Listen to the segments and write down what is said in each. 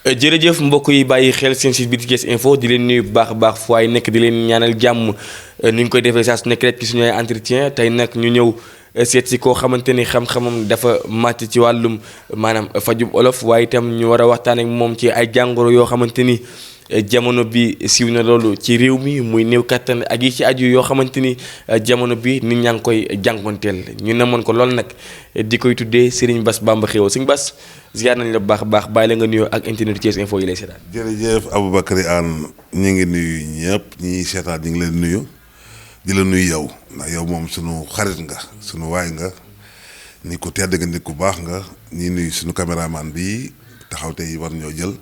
jërëjëf mbokk yi bàyyi xel seen site bi di Thies Info di leen nuyu bu baax a baax fu waay nekk di leen ñaanal jàmm ni ñu koy defee saa su nekk rek ci suñu ay entretien tey nag ñu ñëw seet si koo xamante ni xam-xamam dafa màcc ci wàllum maanaam fajub olof waaye itam ñu war a waxtaan ak moom ci ay jàngoro yoo xamante ni jamono bi siiw na loolu ci réew mi muy néew kattan ak yi ci aju yoo xamante ni jamono bi nit ñaa ngi koy jànkonteel ñu namoon ko lool nag di koy tuddee Serigne Bass Bamba Kheweul Serigne Bass ziar nañ la bu baax a baax bàyyi la nga nuyoo ak internet Thies Info yi lay seetaan. jërëjëf Aboubacry Anne ñu ngi nuyu ñëpp ñi seetaan ñu ngi leen nuyu di la nuyu yow ndax yow moom sunu xarit nga sunu waay nga ni ko tedd nga nit ku baax nga ñi nuyu sunu caméraman bi taxaw tey war ñoo jël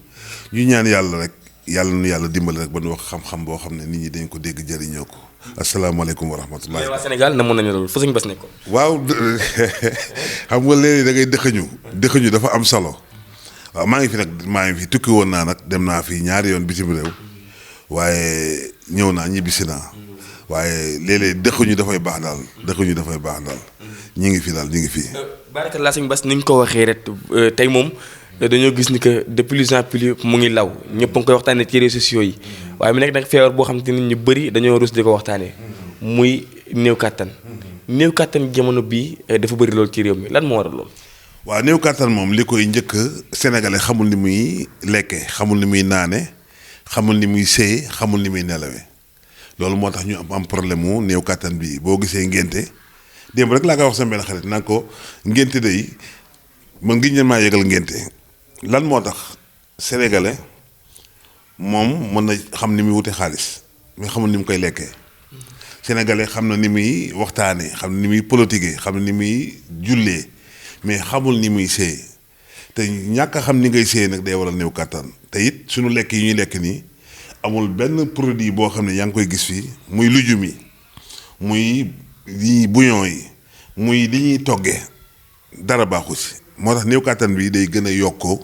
ñu ñaan yàlla rek yàlla nu yàlla dimbali rek ba nu wax xam-xam boo xam ne nit ñi dañ ko dégg jëriñoo ko. asalaamaaleykum wa rahmatulah. waa Sénégal namoon nañu loolu fa Serigne Bass nekkoon. waaw xam nga léegi da ngay dëxëñu dafa am solo waaw maa ngi fi tukki woon naa nag dem naa fi ñaari yoon bitim réew waaye ñëw naa ñibbisi naa waaye léeg-léeg dëxëñu dafay baax daal ñi ngi fi daal ñi ngi fi. barakallah Serigne Bass ni ñu ko waxee rek tey moom dañoo gis ni que de plus en plus mu ngi law ñëpp a ngi koy waxtaanee ci réseaux sociaux yi waaye mu nekk nag feebar boo xam te ni ñu bëri dañoo rus di ko waxtaanee muy néew kàttan jamono bii dafa bëri loolu ci réew mi lan moo waral loolu. waaw néew kàttan moom li koy njëkk sénégalais xamul ni muy lekkee xamul ni muy naane xamul ni muy séye xamul ni muy nelawee loolu moo tax ñu am problème mu néew kàttan bi boo gisee ngénte démb rek laa koy wax sama benn xarit naan ko ngénte day man ngi ñeen maa yëgal ngénte lan moo tax sénégalais moom mën na xam ni muy wute xaalis mais xamul ni mu koy lekkee sénégalais xam na ni muy waxtaanee xam na ni muy politiquer xam na ni muy jullee mais xamul ni muy séy te ñàkk a xam ni ngay séy nag day waral néew kàttan te it suñu lekk yi ñuy lekk nii amul benn produit boo xam ne yaa ngi koy gis fii muy lujum yi muy yi bouillon yi muy li ñuy toggee dara baaxu si moo tax néew kàttan bi day gën a yokkoo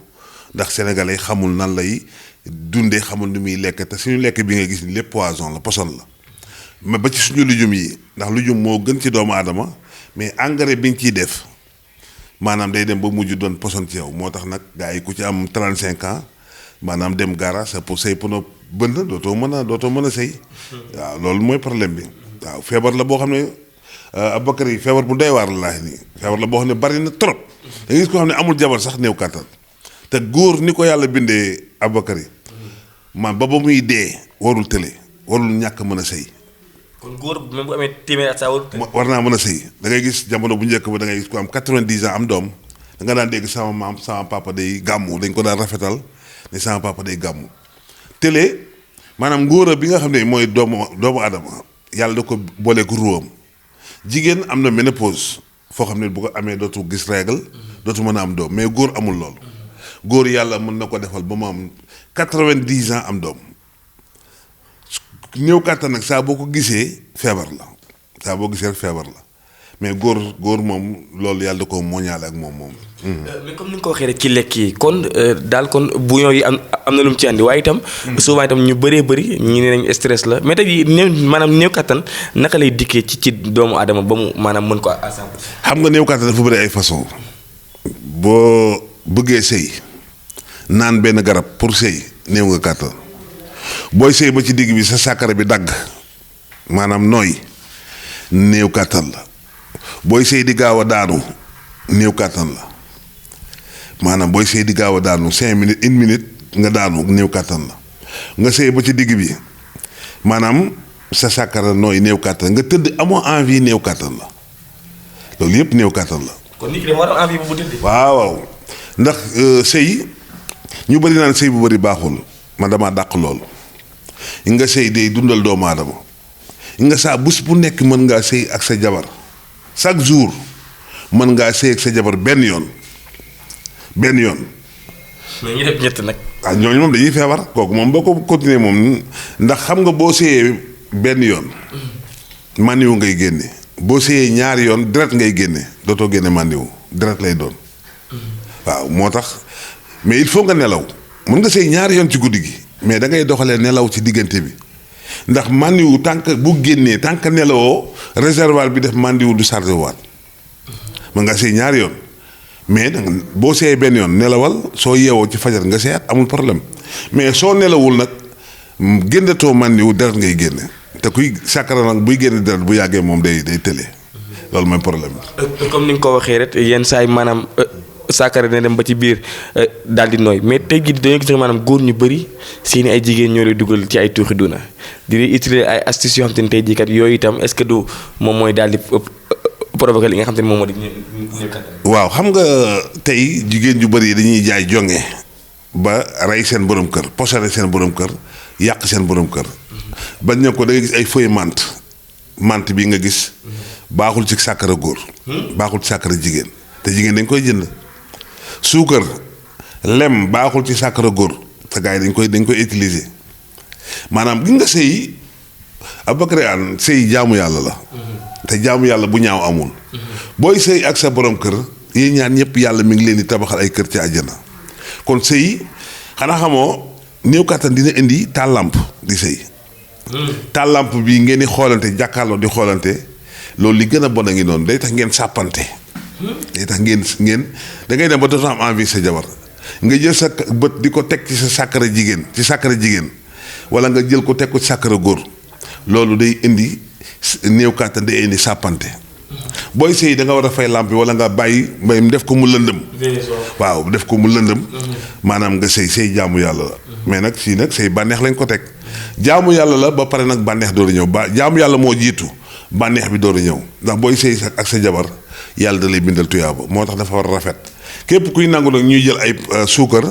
ndax sénégalais xamul nan lay dundee xamul ni muy lekk te suñu lekk bi nga gis ni lépp poison la poson la mais ba ci suñu lujum yi ndax lujum moo gën ci doomu aadama mais engrais bi nga ciy def maanaam day dem ba mujj doon poson ci yow moo tax nag gars yi ku ci am 35 ans maanaam dem garage sa pour say pono bënd dootoo mën a sëy waaw loolu mooy problème bi waaw feebar la boo xam ne Aboubacry yi feebar bu doy waar la laaj nii feebar la boo xam ne bari na trop da nga gis ko xam ne amul jabar sax néew kàttan te góor ni ko yàlla bindee Aboubacry man ba muy dee warul tële warul ñàkk mën a sëy. kon góor même bu amee téeméer at saa war naa mën a sëy da ngay gis jamono bu njëkk ba da ngay gis ko am 90 ans am doom da nga daan dégg sama maam sama papa day gàmmu dañ ko daan rafetal ne sama papa day gàmmu tële maanaam ngóora bi nga xam ne mooy doomu adama yàlla da ko booleeg ruwam jigéen am na ménopause foo xam ne bu ko amee dootu gis règle dootu mën a am doom mais góor amul loolu góor yàlla mën na ko defal ba mu am 90 ans am doom néew kàttan nag saa boo ko gisee feebar la saa boo gisee rek feebar la mais góor moom loolu yàlla da ko mooñaale ak moom. mais comme ni nga ko waxee rek ci lekk yi kon daal kon bouillon yi am na lu mu ci andi waaye itam. souvent itam ñu bëree bëri ñi ne nañ stress la mais tey néew kàttan naka lay dikkee ci doomu aadama ba mu maanaam mën ko à 100%. xam nga néew kàttan dafa bëri ay façon boo bëggee sëy naan benn garab pour sëy néew nga kàttan booy sëy ba ci digg bi sa sàkkara bi dagg maanaam nooy néew kàttan la booy sëy di gaaw a daanu néew kàttan la maanaam booy sëy di gaaw a daanu 5 minutes 1 minute nga daanu néew kàttan la nga sëy ba ci digg bi maanaam sa sàkkara nooy néew kàttan nga tëdd amoo envie néew kàttan la loolu yëpp néew kàttan la. kon nit ki dafa war a envie bu tëdd. waaw ndax sëy ñu bëri naan sëy bu bëri baaxul man damaa dàq loolu nga sëy day dundal doomu aadama nga saa bés bu nekk mën ngaa sëy ak sa jabar chaque jour mën ngaa sëy ak sa jabar benn yoon. mais ñu def ñett nag. ah ñooñu moom dañuy feebar kooku moom boo ko continuer moom ndax xam nga boo sëyee benn yoon màndiwu ngay génne boo sëyee ñaari yoon deret ngay génne dootoo génne màndiwu deret lay doon. waaw moo tax mais il faut nga nelaw mën nga sëy ñaari yoon ci guddi gi mais da ngay doxalee nelaw ci diggante bi ndax màndiwu tànk bu génnee tànk nelawoo réservoir bi def màndiwu du chargé waat mën nga sëy ñaari yoon mais nag boo seeyee benn yoon nelawal soo yeewoo ci fajar nga seeyat amul problème mais soo nelawul nag génnatoo màndiw deret ngay génne te kuy sàkkara nag buy génne deret bu yàggee moom day tële loolu mooy problème bi. comme ni nga ko waxee rek yenn saa yi maanaam sàkkara ne dem ba ci biir daal di nooy mais tey jii dañoo gis ne maanaam góor ñu bëri seeni ay jigéen ñoo lay dugal ci ay tuuxi duna di utiliser ay astuces yoo xam te ne tey jii kat yooyu itam est-ce que du moom mooy daal di provoquer li nga xam te ne moom moo di waaw xam nga tey jigéen ñu bëri dañuy jaay jonge ba rey seen borom kër posone seen borom kër yàq seen borom kër bañ na ko da nga gis ay feuille menthe bi nga gis baaxul ci sàkkara góor baaxul ci sàkkara jigéen te jigéen dañ koy jënd suukar lem baaxul ci sàkkara góor te gars yi dañ koy utiliser maanaam gi nga sëy Aboubacry sëy jaamu yàlla la te jaamu yàlla bu ñaaw amul booy sëy ak sa borom kër yéen ñaan ñëpp yàlla mi ngi leen di tabaxal ay kër ci àjjana kon sëy xanaa xamoo néew kàttan dina indi tàllamp di sëy tàllamp bi ngeen di xoolante jàkkaarloo di xoolante loolu li gën a bon a ngi noonu day tax ngeen sàppante day tax ngeen da ngay dem ba dootoo am envie sa jabar nga jël sa bët di ko teg ci sa sàkkara jigéen wala nga jël ko teg ko ci sàkkara góor loolu day indi néew kàttan day indi sàppante booy sëy da nga war a fay lamp bi wala nga bàyyi mbay def ko mu lëndëm waaw def ko mu lëndëm maanaam nga sëy jaamu yàlla la mais nag fii nag sëy bànneex lañ ko teg jaamu yàlla la ba pare nag bànneex door a ñëw jaamu yàlla moo jiitu bànneex bi door a ñëw ndax booy sëy ak sa jabar yàlla da lay bindal tuyaaba moo tax dafa war a rafet képp kuy nangu nag ñuy jël ay suukar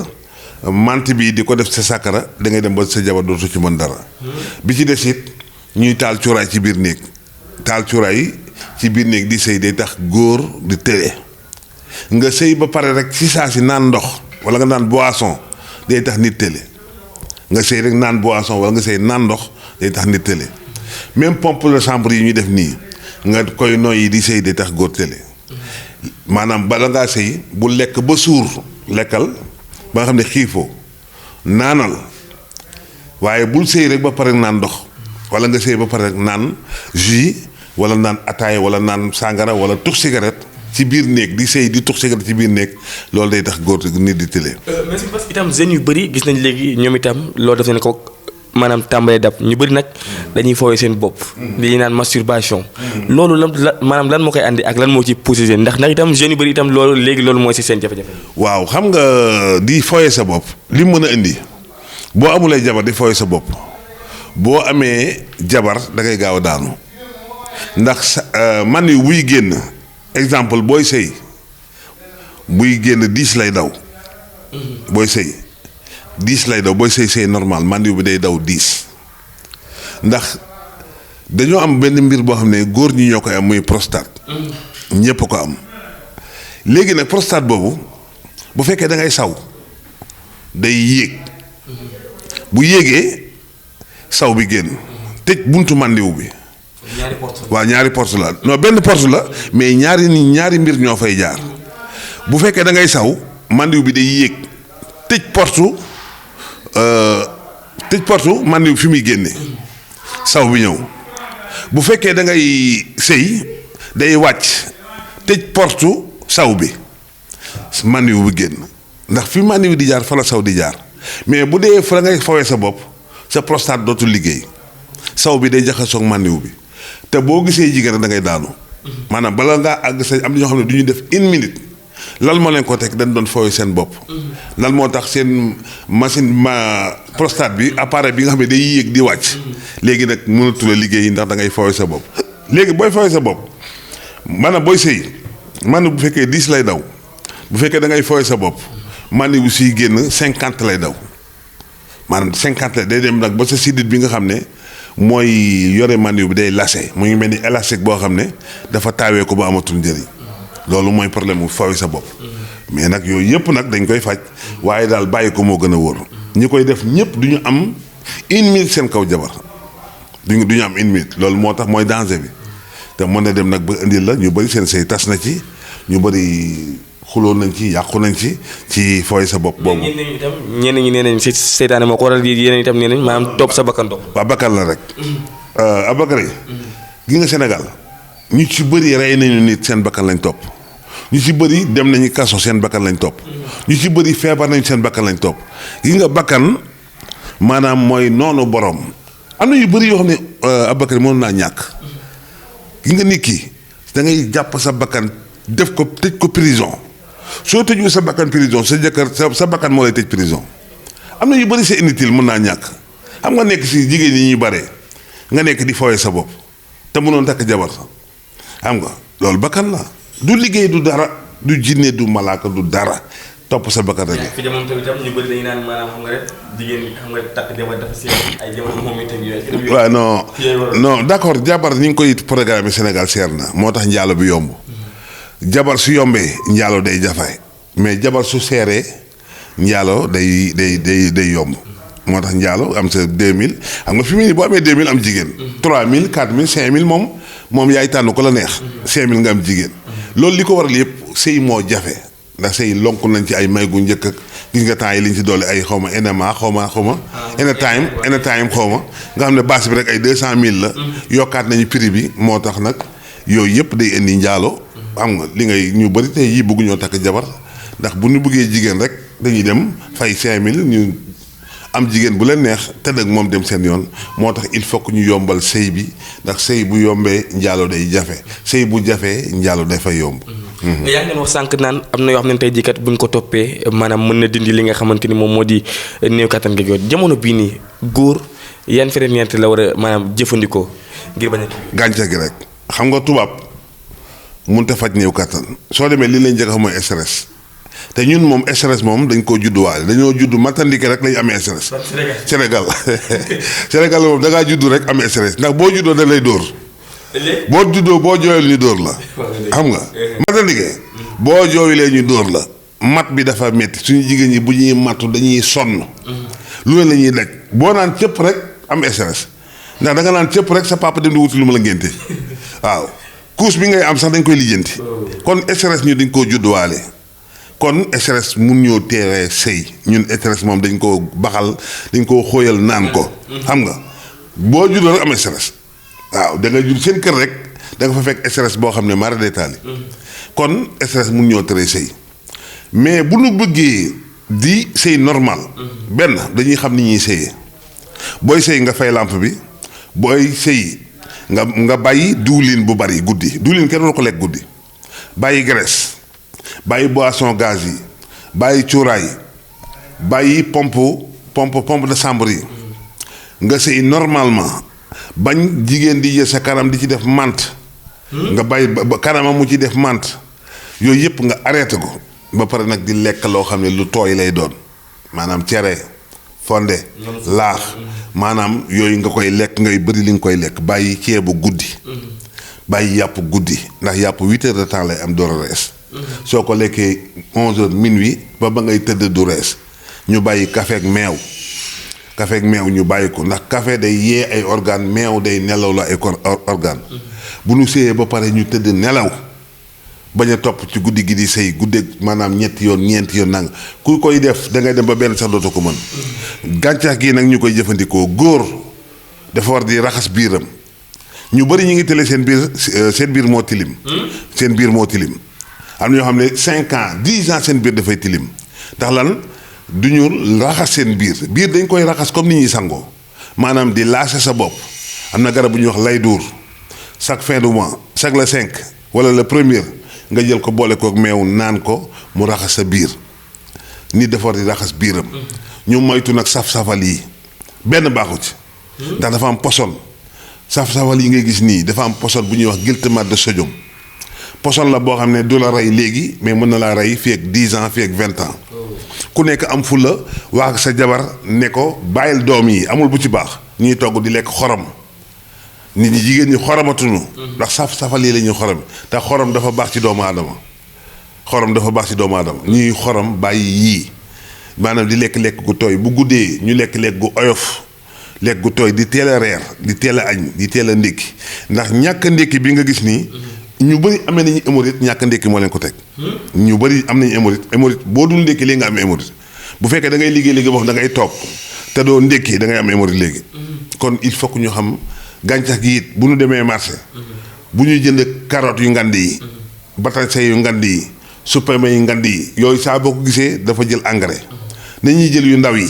mante bi di ko def sa sàkkara da ngay dem ba sa jabar dootu ci mën dara bi ci des it ñuy taal cuuraay ci biir néeg taal cuuraay ci biir néeg di sëy day tax góor di tële nga sëy ba pare rek ci saa si naan ndox wala nga naan boisson day tax nit tële nga sëy rek naan boisson wala nga sëy naan ndox day tax nit tële même pompe de chambre yi ñuy def nii nga koy noyyi di sëy day tax góor tële maanaam bala ngaa sëy bu lekk ba suur lekkal ba nga xam ne xiifoo naanal waaye bul sëy rek ba pare naan ndox wala nga sëy ba pare rek naan jus wala naan ataaya wala naan sàngara wala tux cigarette ci biir néeg di sëy di tux cigarette ci biir néeg loolu day tax góor nit di tële. mais parce que itam jeunes yu bëri gis nañ léegi ñoom itam loolu def nañ ko maanaam tàmbalee dab ñu bëri nag dañuy fooyee seen bopp. li ñuy naan masturbation. loolu maanaam lan moo koy andi ak lan moo ci poussé seen ndax itam jeunes yu bëri itam loolu léegi loolu mooy si seen jafe-jafe. waaw xam nga di fooyee sa bopp li mu mën a indi boo amulee jabar di fooyee sa bopp boo amee jabar da ngay gaaw a daanu ndax man yu buy génn exemple booy sëy buy génn 10 lay daw. booy sëy 10 lay daw booy sëy normal man yu bi day daw 10 ndax dañoo am benn mbir boo xam ne góor ñi ñoo koy am muy prostate. ñépp a ko am léegi nag prostate boobu bu fekkee da ngay saw day yéeg bu yéegee saw bi génn tëj buntu màndiw bi. ñaari porte la non benn porte la mais ñaari mbir ñoo fay jaar bu fekkee da ngay saw màndiw bi day yéeg tëj porte màndiw fi muy génne saw bi ñëw bu fekkee da ngay sëy day wàcc tëj porte saw bi màndiw bi génn ndax fi màndiw di jaar fa la saw di jaar mais bu dee fa ngay fawee sa bopp sa prostate dootul liggéey saw bi day jaxasoog màndiw bi te boo gisee jigéen da ngay daanu maanaam bala ngaa àgg sa am na ñoo xam ne du ñu def 1 minute lan moo leen ko teg dañ doon fooy seen bopp. lan moo tax seen machine prostate bi appareil bi nga xam ne day yéeg di wàcc. léegi nag mënatu la liggéey ndax da ngay fooy sa bopp. léegi booy fooy sa bopp maanaam booy sëy man bu fekkee 10 lay daw bu fekkee da ngay fooy sa bopp man bu siy génn 50 lay daw maanaam 50 lay day dem nag ba sa sidit bi nga xam ne. mooy yore màndiw bi day lase mu ngi mel ni élastique boo xam ne dafa taawee ko ba amatul njëriñ loolu mooy problème mu fooy sa bopp mais nag yooyu yëpp nag dañ koy faj waaye daal bàyyi ko moo gën a wóor ñi koy def ñëpp du ñu am 1 minute seen kaw jabar du ñu am 1 minute loolu moo tax mooy danger bi te mën na dem nag ba indil la ñu bëri seen sëy tas na ci ñu bëri xuloo nañ ci yàqu nañ ci fooy sa bopp boobu. ñenn ñi nee nañ si seytaane moo ko waral yeneen itam nee nañ maanaam topp sa bakkan dox. waaw bakkan la rek. Aboubacry gi nga Sénégal ñu ci bëri rey nañu nit seen bakkan lañ topp ñu ci bëri dem nañu kaso seen bakkan lañ topp ñu ci bëri feebar nañ seen bakkan lañ topp gis nga bakkan maanaam mooy noonu borom am na yu bëri yoo xam ne Aboubacry mën naa ñàkk gis nga nit ki da ngay jàpp sa bakkan def ko tëj ko prison soo tëjul sa bakkan prison sa jëkkër sa bakkan moo lay tëj prison am na yu bëri c'est inutile mën naa ñàkk xam nga nekk si jigéen ñi ñuy bare nga nekk di fooye sa bopp te mënoon takk jabar sax xam nga loolu bakkan la du liggéey du dara du jinne du malaaka du dara topp sa bakkan rek. fi jamono tam ñu bëri dañu naan maanaam xam nga rek jigéen xam nga takk jabar dafa seer ay jamono moom itam yooyu. waaw non d'accord jabar ni nga koy programme Sénégal seer na moo tax njaalo bi yomb jabar su yombee njaalo day jafe mais jabar su seeree njaalo day yomb moo tax njaalo am sa 2000 xam nga fi mu ne boo amee 2000 am jigéen. 3000 4000 5000 moom yaay tànn ko la neex. 5000 nga am jigéen. loolu li ko waral yëpp sëy moo jafe ndax sëy lonk nañ ci ay may gu njëkk ak gis nga temps yi liñ ci doole ay xaw ma NMA xaw ma anytime xaw ma nga xam ne base bi rek ay 200000 la. yokkaat nañu prix bi moo tax nag yooyu yëpp day indi njaalo. xam nga li ngay ñu bëri tey yii bëggu ñoo takk jabar ndax bu ñu bëggee jigéen rek dañuy dem fay 5000 ñu am jigéen bu leen neex te nag moom dem seen yoon moo tax il faut que ñu yombal sëy bi ndax sëy bu yombee njaalo day jafe sëy bu jafee njaalo dafay yomb. mais yaa ngi leen wax sànq naan am na yoo xam ne tey jii kat bu ñu ko toppee maanaam mën na dindi li nga xamante ni moom moo di néew kattan gi jamono bii nii góor yan ferñeent la war a maanaam jëfandikoo ngir bañ a. gàncax gi rek xam nga tubaab mënut a faj néew kattan soo demee li lañ njëkk a xam mooy stress. te ñun moom stress moom dañ koo judduwaale dañoo juddu matandike rek lañ amee stress. Sénégal Sénégal moom da ngaa juddu rek amee stress ndax boo juddoo da lay dóor. boo juddoo boo jooyul ñu dóor la. xam nga matandike. boo jooyulee ñu dóor la. mat bi dafa métti suñu jigéen ñi bu ñuy matu dañuy sonn. lu ne la ñuy daj boo naan cëpp rek am stress ndax da nga naan cëpp rek sa papa dem di wuti lu ma la ngénte waaw couche bi ngay am sax dañ koy lijjanti. kon stress ñu dañ koo judduwaale. kon stress mun ñoo teeree sëy ñun stress moom dañ koo baxal dañ koo xóoyal naan ko. xam nga boo juddoo rek am stress. waaw da nga judd seen kër rek da nga fa fekk stress boo xam ne mara détaillé. kon stress mun ñoo teree sëy mais bu nu bëggee di sëy normal. benn dañuy xam ni ñuy sëyee booy sëy nga fay lampe bi booy sëy nga bàyyi diwlin bu bari guddi diwlin kenn doon ko lekk guddi bàyyi graisse. bàyyi boisson gaz yi bàyyi cuuraay bàyyi pompe de chambre yi nga sëy normalement bañ jigéen di jël sa kanam di ci def mante nga bàyyi ba kanamam mu ci def mante yooyu yëpp nga arrêté ko ba pare nag di lekk loo xam ne lu tooy lay doon maanaam cere fonde laax maanaam yooyu nga koy lekk ngay bëri li nga koy lekk bàyyi ceebu guddi bàyyi yàpp guddi ndax yàpp 8 heures de temps lay am door a rees soo ko lekkee 11h minuit ba ngay tëdd du rees ñu bàyyi café ak meew ñu bàyyi ko ndax café day yee ay organe meew day nelaw la ay organe bu ñu séyee ba pare ñu tëdd nelaw bañ a topp ci guddi gi di sëy guddeeg maanaam ñeenti yoon nang ku koy def da ngay dem ba benn sax dootoo ko mën gàncax gi nag ñu koy jëfandikoo góor dafa war di raxas biiram ñu bëri ñu ngi tële seen biir moo tilim seen biir moo tilim am na ñoo xam ne 5 ans 10 ans seen biir dafay tilim ndax lan du ñu raxas seen biir dañ koy raxas comme ni ñuy sangoo maanaam di laase sa bopp am na garab bu ñuy wax lay duur chaque fin du mois chaque le 5 wala le premier nga jël ko boole kook meew naan ko mu raxas sa biir nit dafa war di raxas biiram. ñu moytu nag saf-safal yi benn baaxu ci ndax dafa am poson saf-safal yi ngay gis nii dafa am poson bu ñuy wax glutamate de sodium. poson la boo xam ne du la rey léegi mais mën na laa rey fii ak 10 ans fii ak 20 ans ku nekk am fulla wax ak sa jabar ne ko bàyyil doom yi amul bu ci baax ñuy togg di lekk xorom nit ñi jigéen ñi xoromatunu ndax saf-safal yi la ñuy xorom te xorom dafa baax ci doomu aadama ñuy xorom bàyyi yii maanaam di lekk-lekk gu tooy bu guddee ñu lekk-lekk gu oyof lekk gu tooy di teel a reer di teel a añ di teel a ndékki ndax ñàkk ndékki bi nga gis nii ñu bëri amee nañu hémorroïde ñàkk ndékki moo leen ko teg ñu bëri am nañu hémorroïde boo dul ndékki léegi nga am hémorroïde bu fekkee da ngay liggéey léegi boo xam da ngay toog te doo ndékki da ngay am hémorroïde léegi kon il faut que ñu xam gàncax gi it bu ñu demee marché bu ñuy jënd carottes yu ngand yi batañse yu ngand yi supame yi ngand yi yooyu saa boo ko gisee dafa jël engrais nañuy jël yu ndaw yi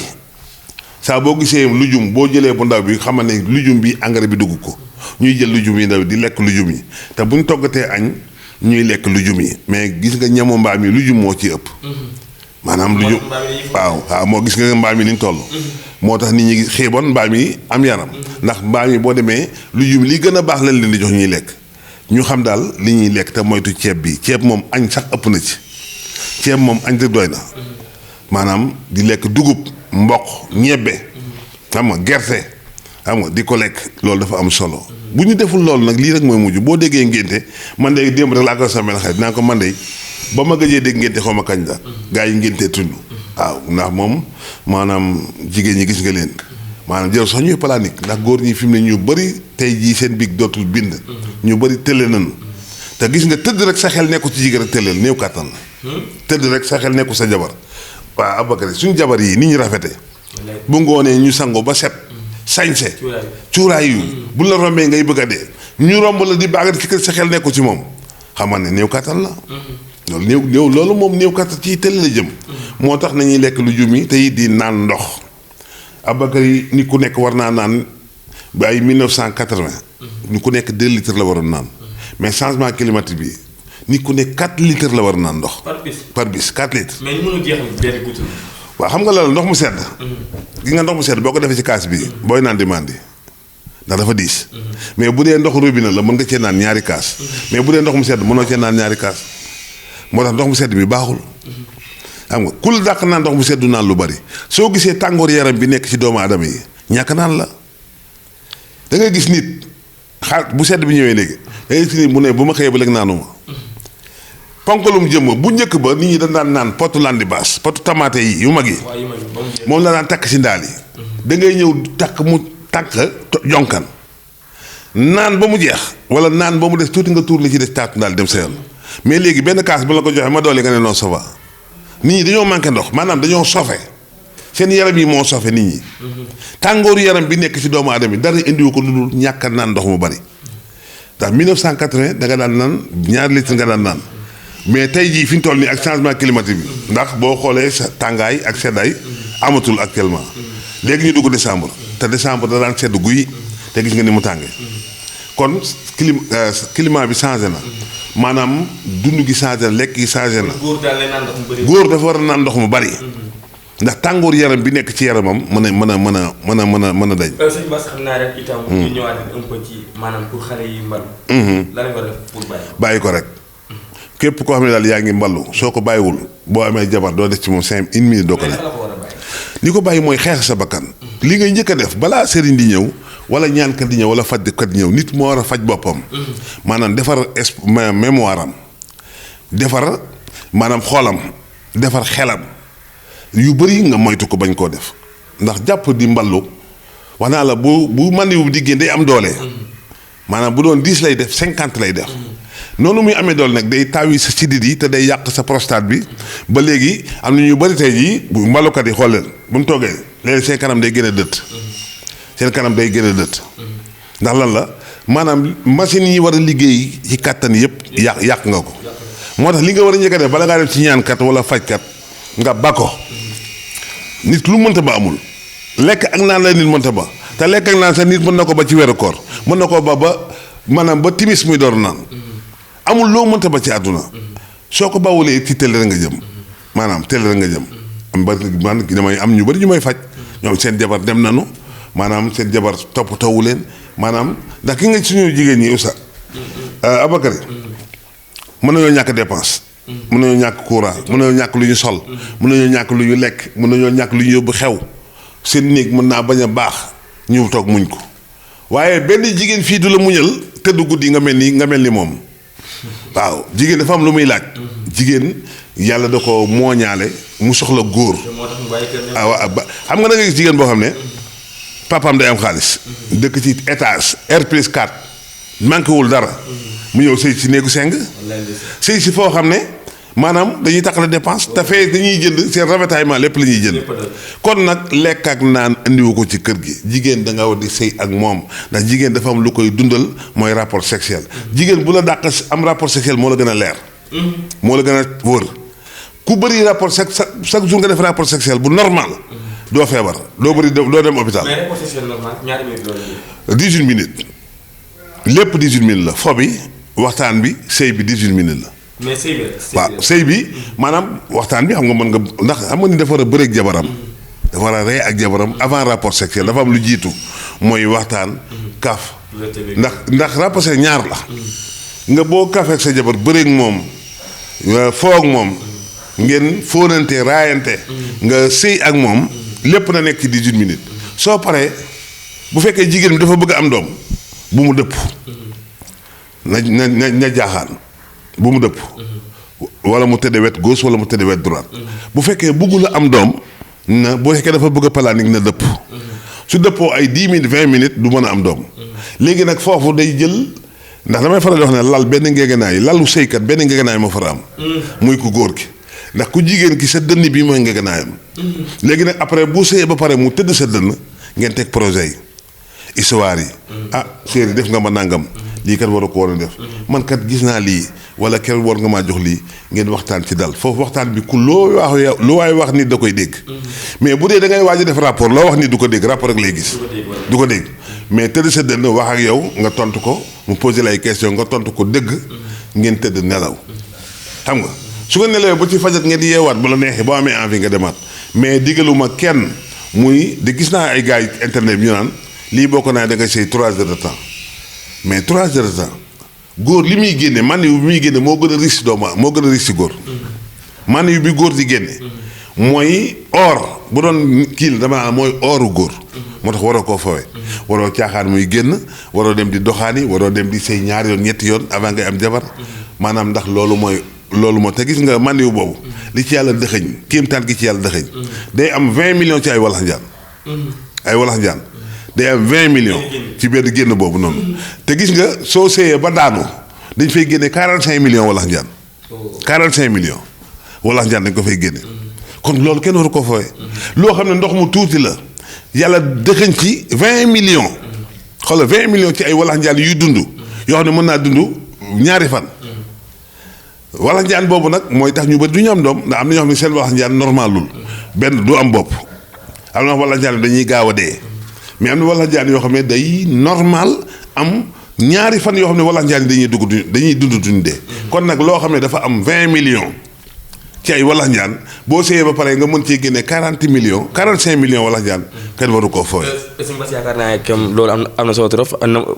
saa boo gisee lujum boo jëlee bu ndaw bi xam ne lujum bi engrais bi dugg ko ñuy jël lujum yi ndaw di lekk lujum yi te buñ toggatee añ ñuy lekk lujum yi mais gis nga ñamu mbaam yi lujum moo ci ëpp maanaam lujum waaw moo gis nga mbaam yi ni ñu toll moo tax nit ñi xiiboon mbaam yi am yaram ndax mbaam yi boo demee lujum li gën a baax lañ leen di jox ñuy lekk ñu xam daal li ñuy lekk te moytu ceeb bi ceeb moom añ sax ëpp na ci ceeb moom añ rek doy na maanaam di lekk dugub mboq ñebbe xam nga gerte xam nga di ko lekk loolu dafa am solo bu ñu deful loolu nag lii rek mooy mujj boo déggee ngénte man de démb rek laa ko sama benn xarit naa ko man de ba ma gëjee dégg ngénte xaw ma kañ la gaa yi ngénte tudd waaw ndax moom maanaam jigéen ñi gis nga leen maanaam jël sax ñuy palaanique ndax góor ñi fi mu ne ñu bëri tey jii seen big dootul bind ñu bëri tële nañu te gis nga tëdd rek sa xel nekku ci jigéen rek tëleel néew kàttan la tëdd rek sa xel nekku sa jabar waaw Abakary suñu jabar yi ni ñu rafete bu ngoonee ñu sango ba set sañse cuuraay yu bu la rombee ngay bëgg a dee ñu romb la di baagat ci kër sa xel nekku ci moom xamal ne néew kàttan la loolu loolu moom néew kàttan ci tële la jëm moo tax nañuy lekk lu jum yi te it di naan ndox Abakary ni ku nekk war naa naan ba ay 1980 ni ku nekk 2 litres la waroon naan mais changement climatique bi ni ku nekk 4 litres la war a naan ndox par bis 4 litres mais ñu mën a jeexal benn goutte waaw xam nga loolu ndox mu sedd gi nga ndox mu sedd boo ko defee ci kaas bi booy naan di mandi ndax dafa diis mais bu dee ndox robinet la mën nga cee naan ñaari kaas mais bu dee ndox mu sedd mënoo cee naan ñaari kaas moo tax ndox mu sedd bi baaxul xam nga ku la dàq naan ndox mu sedd du naan lu bari soo gisee tàngoor yaram bi nekk ci doomu aadama yi ñàkk naan la da ngay gis nit xaar bu sedd bi ñëwee léegi da ngay gis nit mu ne bu ma xëyee ba léegi naanuma ponkalum jëmm bu njëkk ba nit ñi dañ daan naan potu landi baas potu tamaate yi yu mag yi moom la daan takk ci ndaal yi da ngay ñëw takk mu takk jonkan naan ba mu jeex wala naan ba mu des tuuti nga tuur li ci des taatu ndaal dem sa yoon mais léegi benn kaas bu la ko joxee ma doole nga ne non ça va nit ñi dañoo manqué ndox maanaam dañoo sofe seen yaram yi moo sofe nit ñi tàngooru yaram bi nekk ci doomu aadama yi dara indiwu ko lu dul ñàkk a naan ndox mu bari ndax 1980 da nga daan naan ñaari litre nga daan naan mais tey jii fi ñu toll nii ak changement climatique bi ndax boo xoolee sa tàngaay ak seddaay amatul actuellement léegi ñu dugg décembre te décembre da daan sedd guy te gis nga ni mu tàngee kon climat bi changé na maanaam dund gi changé na lekk gi changé na góor dafa war a naan ndox mu bari ndax tàngoor yaram bi nekk ci yaramam mën a dañ. sëñ Bass xam naa rek itam. ñu ñëwaat un peu ci maanaam pour xale yi mbalu. lan la war a def pour bàyyi ko rek. képp koo xam ne daal yaa ngi mballu soo ko bàyyiwul boo amee jabar doo def ci moom 1 minute doo ko def. li ko bàyyi mooy xeex sa bakkan. li ngay njëkk a def balaa sëriñ di ñëw wala ñaankat di ñëw wala fajkat di ñëw nit moo war a faj boppam. maanaam defar mémoire am defar maanaam xoolam defar xelam. yu bëri nga moytu ko bañ koo def ndax jàpp di mballu wax naa la bu mandiwu di génn day am doole maanaam bu doon 10 lay def 50 lay def noonu muy amee doole nag day taawi sa sidit yi te day yàq sa prostate bi ba léegi am na ñu bëri tey jii bu mballukat yi xool leen bu ñu toogee léegi seen kanam day gën a dëtt seen kanam day gën a dëtt ndax lan la maanaam machine yi war a liggéey ci kàttan yëpp yàq nga ko moo tax li nga war a njëkk a def bala ngaa def ci ñaankat wala fajkat nga ba ko nit lu mënta ba amul lekk ak naan la nit mënta ba te lekk ak naan sax nit mën na ko ba ci weeru koor mën na ko ba maanaam ba timis muy door naan amul loo mënta ba ci àdduna soo ko bawulee ci télé rek nga jëm maanaam télé rek nga jëm am bari man damay am ñu bari ñu may faj ñoom seen jabar dem nañu maanaam seen jabar toppatoowu leen maanaam ndax ki nga suñu jigéen ñi Oustaz Abakary mën nañoo ñàkk dépense mën nañoo ñàkk courant mën nañoo ñàkk lu ñu sol mën nañoo ñàkk lu ñu lekk mën nañoo ñàkk lu ñu yóbbu xew seen néeg mën naa bañ a baax ñu toog muñ ko waaye benn jigéen fii du la muñal tëdd guddi nga mel ni moom waaw jigéen dafa am lu muy laaj jigéen yàlla da ko mooñaale mu soxla góor xam nga da nga gis jigéen boo xam ne papaam day am xaalis dëkk ci étage R+4 manqué wul dara mu ñëw sëy si néegu seng sëy si foo xam ne maanaam dañuy takkale dépense te fee dañuy jënd seen ravitaillement lépp la ñuy jënd kon nag lekk ak naan indiwu ko ci kër gi jigéen da nga war di sëy ak moom ndax jigéen dafa am lu koy dundal mooy rapport sexuel jigéen bu la dàq am rapport sexuel moo la gën a leer moo la gën a wóor ku bëri rapport chaque jour nga def rapport sexuel bu normal. doo feebar doo bëri doo dem hôpital. mais rapport sexuel normal ñaari minutes loolu 18 minutes lépp 18 minutes la fo bi waxtaan bi sëy bi 18 minutes la. mais sëy bi waaw sëy bi maanaam waxtaan bi xam nga mën nga ndax xam nga ni dafa war a bëreeg jabaram. dafa war a rey ak jabaram avant rapport sexuel dafa am lu jiitu mooy waxtaan. kaaf ndax rapport sexuel ñaar la. nga boo kaafee ak sa jabar bëreeg moom foo ak moom ngeen fóonante raayante. nga sëy ak moom. lépp na nekk ci 18 minutes. soo paree bu fekkee jigéen bi dafa bëgg am doom bu mu dëpp. na jaaxaan bu mu dëpp. wala mu tëdde wet gauche wala mu tëdde wet droite. bu fekkee bëggul a am doom na bu fekkee dafa bëgg a planique na dëpp. su dëppoo ay 10 minutes 20 minutes du mën a am doom. léegi nag foofu day jël ndax damay faral di wax ne lal benn ngeeganaay lalu sëykat benn ngeeganaay moo fara am. muy ku góor ki ndax ku jigéen ki sa dënn bi mooy ngeeganaayam. léegi nag après bu sëyee ba pare mu tëdd sa dënn ngeen teg projet yi histoire yi. ah chérie def nga ma nangam. lii kat waru ko war a def. man kat gis naa lii wala kenn war nga maa jox lii ngeen waxtaan ci dal foofu waxtaan bi ku loo wax lu waay wax nit da koy dégg. mais bu dee da ngay waaj a def rapport loo wax nit du ko dégg rapport rek lay gis. du ko dégg mais tëdd sa dënn wax ak yow nga tontu ko mu posé lay question nga tontu ko dëgg ngeen tëdd nelaw xam nga. su nga nelawee ba ci fajat ngeen di yeewaat bu la neexee boo amee envie nga demaat mais digaluma kenn muy de gis naa ay gars yi internet bi ñu naan lii boo ko naa da nga sëy 3 heures de temps mais 3 heures de temps góor li muy génne man yu bi muy génne moo gën a riche doomu moo gën a riche ci góor. man yu bi góor di génne. mooy or bu doon kii la dama mooy oru góor. moo tax waroo koo fawee. waroo caaxaan muy génn waroo dem di doxaani waroo dem di sëy ñaari yoon ñetti yoon avant ngay am jabar maanaam ndax loolu moo te gis nga man yu boobu li ci yàlla dëxëñ kéemtaan gi ci yàlla dëxëñ day am 20 millions ci ay walax njaan ay walax njaan day am 20 millions ci benn génn boobu noonu te gis nga soo séyee ba daanu dañ fay génne 45 millions walax njaan 45 millions walax njaan dañ ko fay génne kon loolu kenn waru ko fooye loo xam ne ndox mu tuuti la yàlla dëxëñ ci 20 millions xoolal 20 millions ci ay walax njaan yuy dund yoo xam ne mën naa dund ñaari fan walax njaan boobu nag mooy tax ñu bëri du ñu am doom ndax am na ñoo xam ne seen walax njaan normalul benn du am bopp am na walax njaan dañuy gaaw a dee mais am na walax njaan yoo xam ne day normal am ñaari fan yoo xam ne walax njaan yi dañuy dund duñ dee kon nag loo xam ne dafa am 20 millions ci ay walax njaan boo séyee ba pare nga mën cee génne 40 millions 45 millions walax njaan kenn waru koo fooy. sëñ Bass yaakaar naa ne loolu am na solo trop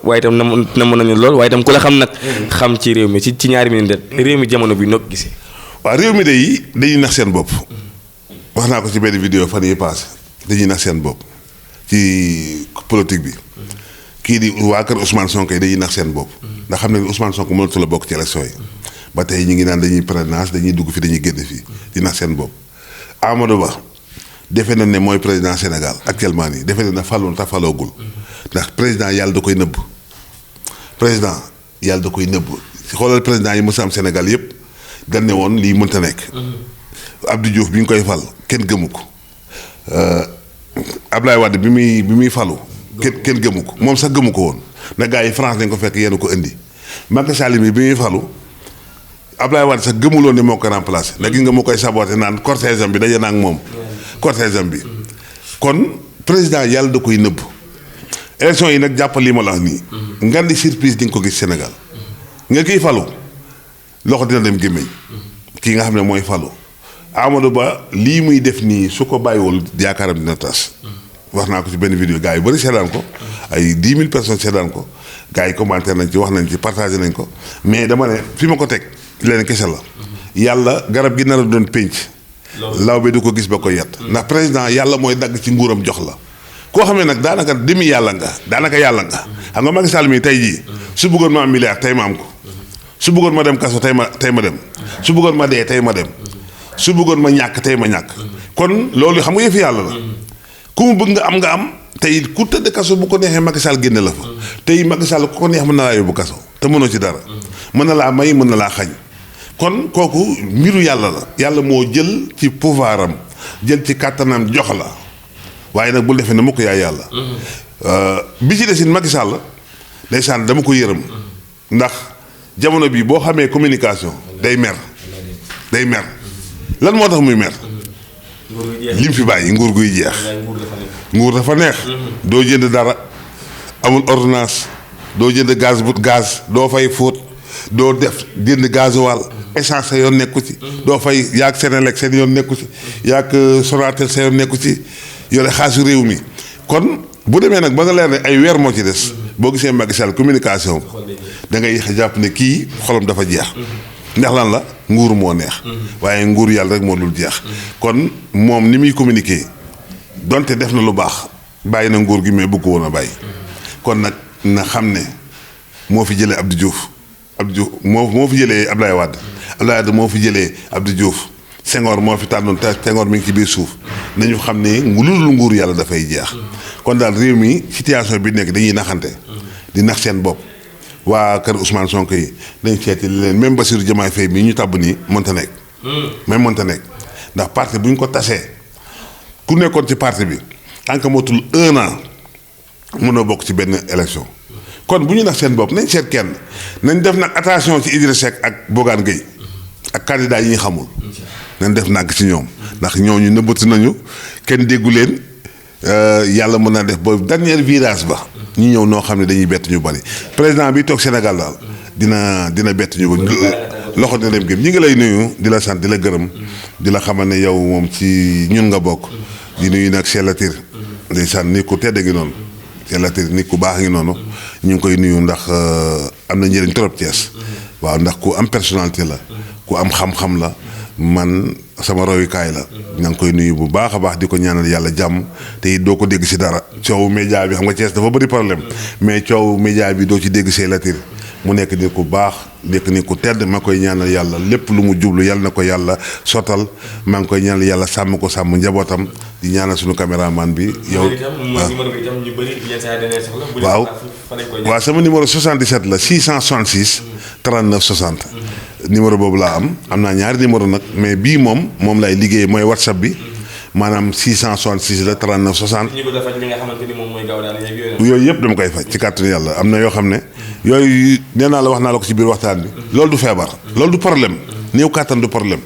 waaye itam na mën nañu lool waaye itam ku la xam nag. xam ci réew mi ci ñaari minute réew mi jamono bi noo gisee. waaw réew mi dañuy nax seen bopp. wax naa ko ci benn vidéo fan yi passé dañuy nax seen bopp ci politique bi. kii di waa kër Ousmane Sonko yi dañuy nax seen bopp. ndax xam ne Ousmane Sonko mënatu la bokk ci élection yi. ba tey ñu ngi naan dañuy parrainage dañuy dugg fi dañuy génn fii di nax seen bopp Amadou Ba defe na ne mooy président Sénégal actuellement nii defe na faloon te faloogul ndax président yàlla da koy nëbb président yàlla da koy nëbb xoolal président yi mës a am Sénégal yëpp dañ ne woon lii mënta nekk. Abdou Diouf bi ñu koy fal kenn gëmu ko Ablaye Wade bi muy falu kenn gëmu ko moom sax gëmu ko woon na gars yi France dañ ko fekk yéen ko indi Macky Sall bi muy falu. Ablaye Wade sax gëmuloon ne moo ko remplacé ndax gis nga moo koy saboté naan cortège am bi daje naa ak moom cortège am bi kon président yàlla da koy nëbb élection yi nag jàppal lii ma la wax nii ngan di surprise di nga ko gis Sénégal nga kiy falu loxo dina dem gémmiñ kii nga xam ne mooy falu Amadou Ba lii muy def nii su ko bàyyiwul yaakaaram dina tas wax naa ko ci benn vidéo gars yi bëri seetaan ko ay 10 000 personnes seetaan ko gars yi commenté nañ ci wax nañ ci partagé nañ ko mais dama ne fi ma ko teg leen kese la yàlla garab gi nar a doon pénc law bi du ko gis ba ko yett ndax président yàlla mooy dagg ci nguuram jox la koo xam ne nag daanaka demi yàlla nga daanaka yàlla nga xam nga Macky Sall mi tey jii su bëggoon ma am milliard tey ma am ko su bëggoon ma dem kaso tey ma dem su bëggoon ma dee tey ma dem su bëggoon ma ñàkk tey ma ñàkk kon loolu xam nga yëfi yàlla la ku mu bëgg nga am tey ku tëdd kaso bu ko neexee Macky Sall génne la fa tey Macky Sall ku ko neex mën na laa yóbbu kaso te mënoo ci dara mën na laa may mën na laa xañ kon kooku mbiru yàlla la yàlla moo jël ci pouvoir am jël ci kàttanam jox la waaye nag bul defee ne mu ko yaay yàlla bi ci desin Macky Sall ndeysaan dama ko yërëm ndax jamono bi boo xamee communication day mer lan moo tax muy mer lim fi bàyyi nguur guy jeex nguur dafa neex doo jënd dara amul ordonnance doo jënd gaz doo fay fóot doo def jënd gasoil essence sa yoon nekku ci doo fay yaag Senelec seen yoon nekku ci yaag Sonatel sa yoon nekku ci yore xaalisu réew mi kon bu demee nag ba nga leer ne ay weer moo ci des boo gisee Macky Sall communication da ngay jàpp ne kii xolam dafa jeex ndax lan la nguur moo neex waaye nguur yàlla rek moo dul jeex kon moom ni muy communiquer donte def na lu baax bàyyi na nguur gi mais bëgg ko woon a bàyyi kon nag na xam ne moo fi jëlee Abdou Diouf moo fi jëlee Abdoulaye Wade moo fi jëlee Abdou Diouf Senghor moo fi tànnoon te Senghor mi ngi ci biir suuf nañu xam ne lu dul nguur yàlla dafay jeex kon daal réew mi situation bi nekk dañuy naxante di nax seen bopp waa kër Ousmane Sonko yi dañ seeti leen même Bassirou Diomaye Faye mii ñu tabb nii mënta nekk même mënta nekk ndax parti bu ñu ko tasee ku nekkoon ci parti bi tant que motul 1 an mënoo bokk ci benn élection kon bu ñu nax seen bopp nañ seet kenn nañ def nag attention ci Idrissa Seck ak Bougane Gueye ak candidat yi ñu xamul nañ def nag ci ñoom ndax ñooñu nëbbatu nañu kenn déggu leen yàlla mën naa def ba dernier virage ba ñu ñëw noo xam ne dañuy bett ñu bari président bi toog Sénégal daal dina bett ñu ba loxo dina dem gëm ñi ngi lay nuyu di la sant di la gërëm di la xamal ne yow moom ci ñun nga bokk di nuyu nag Cheikh Latir ndeysaan nit ku tedd ngi noonu Cheikh Latir nit ku baax ngi noonu ñu ngi koy nuyu ndax am na njëriñ trop Thiès waaw ndax ku am personnalité la ku am xam-xam la man sama royukaay la ña ngi koy nuyu bu baax a baax di ko ñaanal yàlla jàmm te it doo ko dégg si dara coow média bi xam nga Thiès dafa bëri problème mais coow média bi doo ci dégg Cheikh Latir mu nekk nit ku baax nekk nit ku tedd ma koy ñaanal yàlla lépp lu mu jublu yàlla na ko yàlla sottal maa ngi koy ñaanal yàlla sàmm ko sàmm njabootam di ñaanal suñu caméraman bi yow waaw sama numéro 77 la 666 39 60 numéro boobu laa am naa ñaari numéro nag mais bii moom lay liggéey mooy WhatsApp bi maanaam 666 la 39 60. ñu bëgg a faj li nga xamante ni moom mooy gaaw daal yooyu yëpp dama koy faj ci kàttanu yàlla am na yoo xam ne yooyu nee naa la wax naa la ko ci biir waxtaan bi loolu du feebar loolu du problème néew kàttan du problème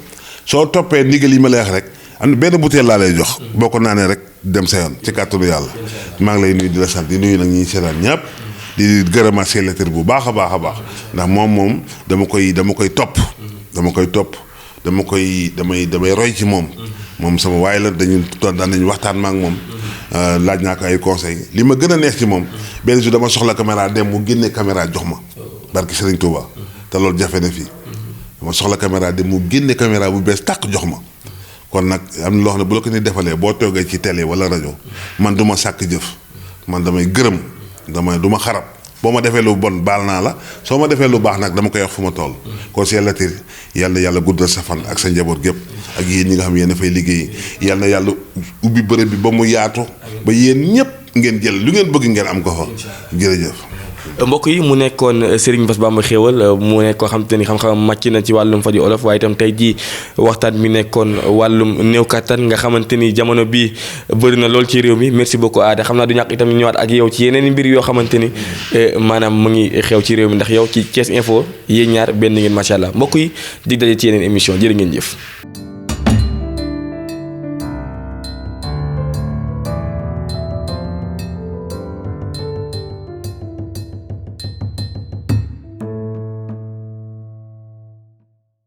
soo toppee ndigal yi ma lay wax rek am na benn butéel laa lay jox boo ko naanee rek dem sa yoon ci kàttanu yàlla maa ngi lay nuyu di la sant di nuyu nag ñi seetaan ñëpp di gërëmaat Cheikh Latir bu baax a baax ndax moom dama koy topp damay roy ci moom sama waay la daan nañu waxtaan ma ak moom laaj naa ko ay conseil li ma gën a neex ci moom benn jour dama soxla caméra dem mu génne caméra jox ma barki Serigne Touba te loolu jafe na fii dama soxla caméra dem mu génne caméra bu bees tàq jox ma kon nag am na loo xam ne bu la ko ni defalee boo toogee ci télé wala rajo man du ma sàkk jëf man damay gërëm du ma xarab boo ma defee lu bon baal naa la soo ma defee lu baax nag dama koy wax fu ma toll kon Cheikh Latir yàlla guddal sa fan ak sa njaboot gépp ak yéen ñi nga xam yéen dafay liggéey yàlla ubbi bërëb bi ba mu yaatu ba yéen ñëpp ngeen jël lu ngeen bëgg ngeen am ko fa jërëjëf. mbokk yi mu nekkoon Serigne Bass Bamba Kheweul mu nekk koo xam te ni xam-xam màcc na ci wàllum faju olof waaye itam tey jii waxtaan mi nekkoon wàllum néew kattan nga xamante ni jamono bii bëri na lool ci réew mi merci beaucoup Ada xam naa du ñàkk itam ñu ñëwaat ak yow ci yeneen mbir yoo xamante ni maanaam mu ngi xew ci réew mi ndax yow ci Thiès Info yéen ñaar benn ngeen macha allah mbokk yi dig daje ci yeneen émission jërë ngeen jëf.